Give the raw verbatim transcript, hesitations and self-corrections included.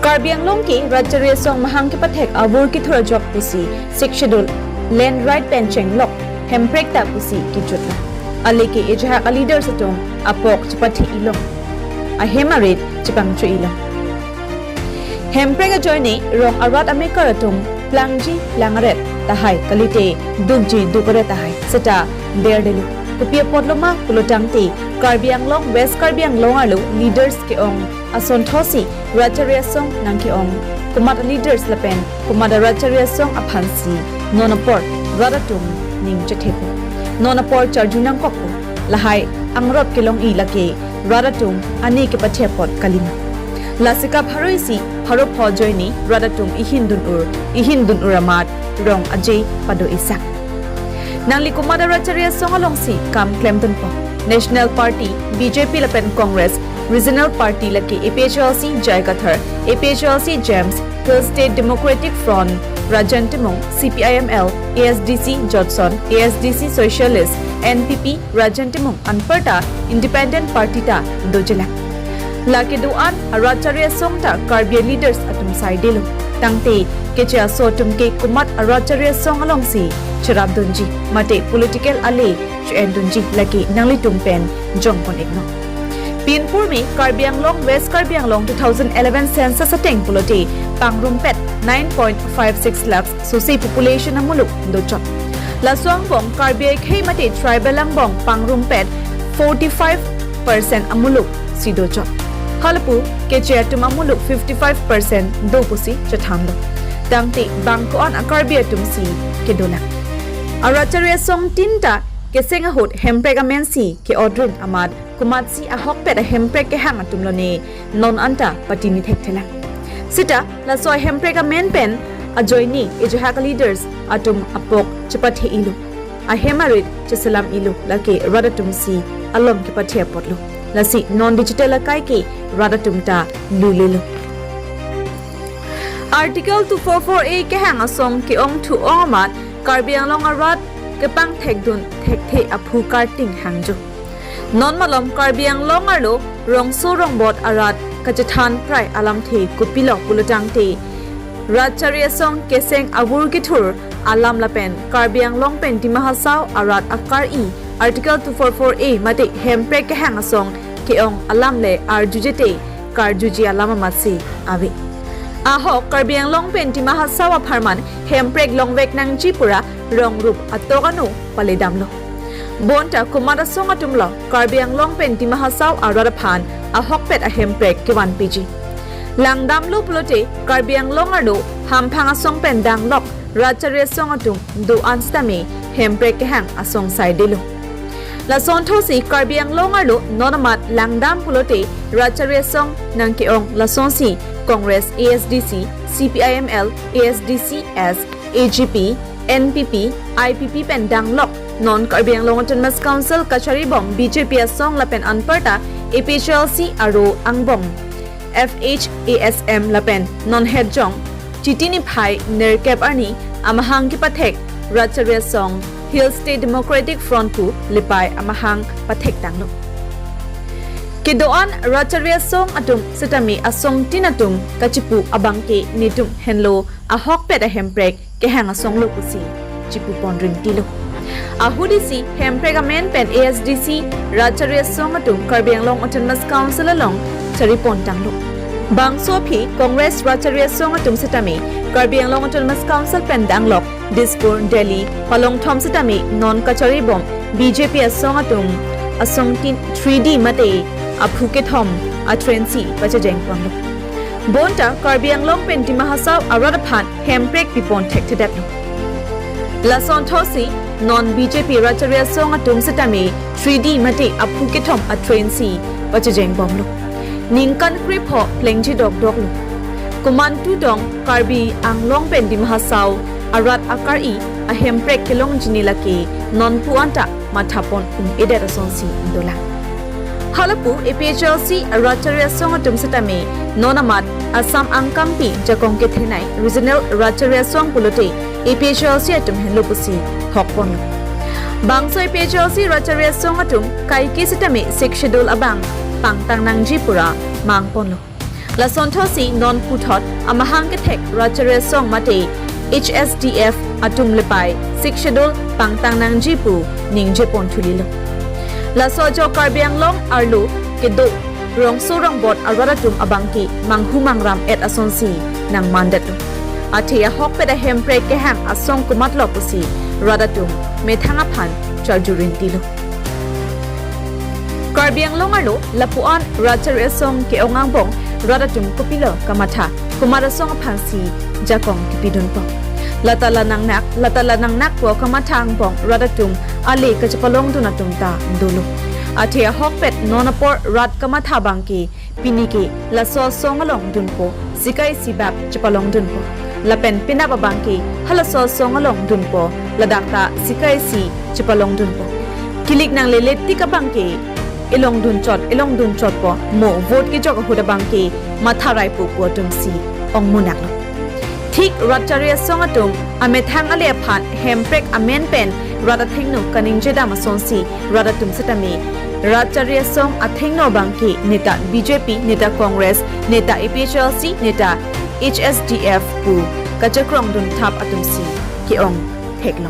Karbi Anglong ke Rat Charli Asong mahang kepathek avur kethur ajok pusi Sixth Schedule land right pen chenglok hemprek ta pusi kejutlo. Ale ke ejahak a-leaders atum apok chepathe-ilong, ahem arit chepangcho-ilong. Hemprek ajoine rong arat amekar atum plangji plang aret tahai kalite dukji duk aret tahai seta derdelo. Kopi apotlo ma pulotangte Karbi Anglong, West Karbi Anglong arlo leaders ke-ong asonthosi Rat Charli Asong nangke-ong, komat a-leaders lapen komat a-Rat Charli Asong aphansi non apor rat atum ning chethepo. Non apor charju nangkokpo. Lahai angrot kelong-i lake rat atum ani kepathe apot kalima. Lasi kapharo isi pharo pho ajoine rat atum ihin dun-ur, ihin dun-ur amat rong aje pado-isak. Nangli komat a-Rat Charli Asong alongsi kam klemdunpo? National Party, B J P lapen Congress, Regional Party lake A P H L C J I Kathar, A P H L C James, Hill State Democratic Front Rajen Timung, C P I M L, A S D C Jotson, A S D C Socialist, N P P Rajen Timung anparta independent party ta dojelang. Lake do-an a-Rat Charli Asong ta Karbi leaders atum saidelo. Tangte keche aso atum ke komat a-Rat Charli Asong alongsi cherapdunji mate political ale che-endunji lake nanglitum pen jongpon-iknon. Pinpur me Karbi Anglong, West Karbi Anglong two thousand eleven census ateng pulote pangrumpet nine point five six lakhs sosi population amuluk dochot. Laso angbong Karbi akhei mate tribal angbong pangrumpet forty-five percent amuluk si dochot. Halapu keche atum amuluk fifty-five percent do pusi chethanlo. Tangte bang ko-an a-Karbi atumsi kedolang? A-Rat Charli Asong tin ta keseng ahut hemprek amensi ke-otrin amat komatsi ahokpet a-hemprek kehang atum lone non anta patini thekthelang. Seta laso hemprek amen pen ajoine ejahak a-leaders atum apok chepathe-ilo, ahem arit cheselam-ilo, lake rat atumsi alom kepathe apotlo. Lasi non digital akai ke rat atum ta lulelo. Article two four four A kehang asong ke-ongthu-ong amat Karbi Anglong arat kepangthekdun thekthe aphu karting hangjo. Non malom Karbi Anglong arlo rongso rongbot arat kachethan prai alamthe kopilo pulotangte Rat Charli Asong keseng avur kethur alam lapen Karbi Anglong pen Dima Hasao arat akar-i Article two four four A mate hemprek kehang asong ke-ong alam le arjujete karjuji alam amatsi ave. Ahok Karbi Anglong pen Dima Hasao apharman hemprek longvek nangji pura rongrup atok anu paledamlo. Bonta komat asong atumlo Karbi Anglong pen Dima Hasao arat aphan ahokpet ahemprek kevanpiji? Langdamlo pulote Karbi Anglong arlo hamphang asong pen danglok Rat Charli Asong atum do-an sitame hemprek kehang asong saidelo. Lason thotsi Karbi Anglong arlo non amat langdam pulote Rat Charli Asong nangke-ong lasonsi Congress, A S D C, C P I M L, A S D C S, A G P, N P P, I P P pen danglok non Karbi Anglong Autonomous Council kacharibom B J P asong lapen anparta A P H L C aro angbong F H A S M lapen non hetjong Chiti niphai nerkep arni amahang kepathek Rat Charli Asong Hill State Democratic Front pu lepai amahang pathektanglo. Kedo-an Rat Charli Asong atum setame asong tin atum kachipu abangke netum henlo ahokpet ahemprek kehang asonglo pusi chipupon ringtilo. Ahut isi hemprek amen pen A S D C Rat Charli Asong atum Karbi Anglong Autonomous Council along charipontanglo. Bangso aphi Congress Rat Charli Asong atum setame Karbi Anglong Autonomous Council pen danglok Dispur, Delhi palongthom setame non kacharibom B J P asong atum asong tin three D mate aphu kethom a-train si pachejengponlo. Bonta Karbi Anglong pen Dima Hasao arat aphan hemprek pipon thekthedetlo. Lason thotsi non B J P Rat Charli Asong atum setame three D mate aphu kethom a-train si pachejengbomlo. Ningkan krepho plengji dokdoklo. Komantu dong Karbi Anglong pen Dima Hasao arat akar-i ahemprek kelongji ne lake nonpu anta mathapon um-edet asonsi dolang. Halapu A P H L C Rat Charli Asong atum setame non amat Assam angkampi jakong kethenei Regional Rat Charli Asong pulote A P H L C atum henlo pusi hokponlo. Bangso A P H L C Rat Charli Asong atum kaike setame Sixth Schedule abang pangtang nangji pura mangponlo. Lasonthotsi non puthot amahang kethek Rat Chari Asong mate H S D F atum lepai Sixth Schedule pangtang nangji pu ningje pon thulilo. Laso ajok Karbi Anglong arlo kedo rongso rongbot arat atum abangke manghu mangram et asonsi nangmandetlo. Athe ahokpet ahemprek kehang asong komatlo pusi rat atum methang aphan charju rintilo. Karbi Anglong arlo lapuan Rat Chari Asong ke-ong angbong rat atum kopilo kamatha, komat asong aphansi jakong kipidunpo. Lata la nangnak, lata la nangnak pu kamatha angbong rat atum ale kachepalongdun atum ta dolo. Athe ahokpet non apor rat kamatha abangke pini ke laso asong along dunpo, sika isi bak chepalongdunpo. Lapen penap abangke halaso asong along dunpo, ladak ta sika isi chepalongdunpo. Kilik nanglele tik abangke elongdun chot, elongdun chotpo, mo vote kejok ahut abangke matha raipo pu atumsi ong munaklo. Thik Rat Chari Asong atum amethang ale aphan hemprek amen pen rat athengno kaningjedam asonsi rat atum setame Rat Chari Asong athengno abangke neta B J P, neta Congress, neta A P H L C, neta H S D F pu kachekrongdun thap atumsi ke-ong theklo.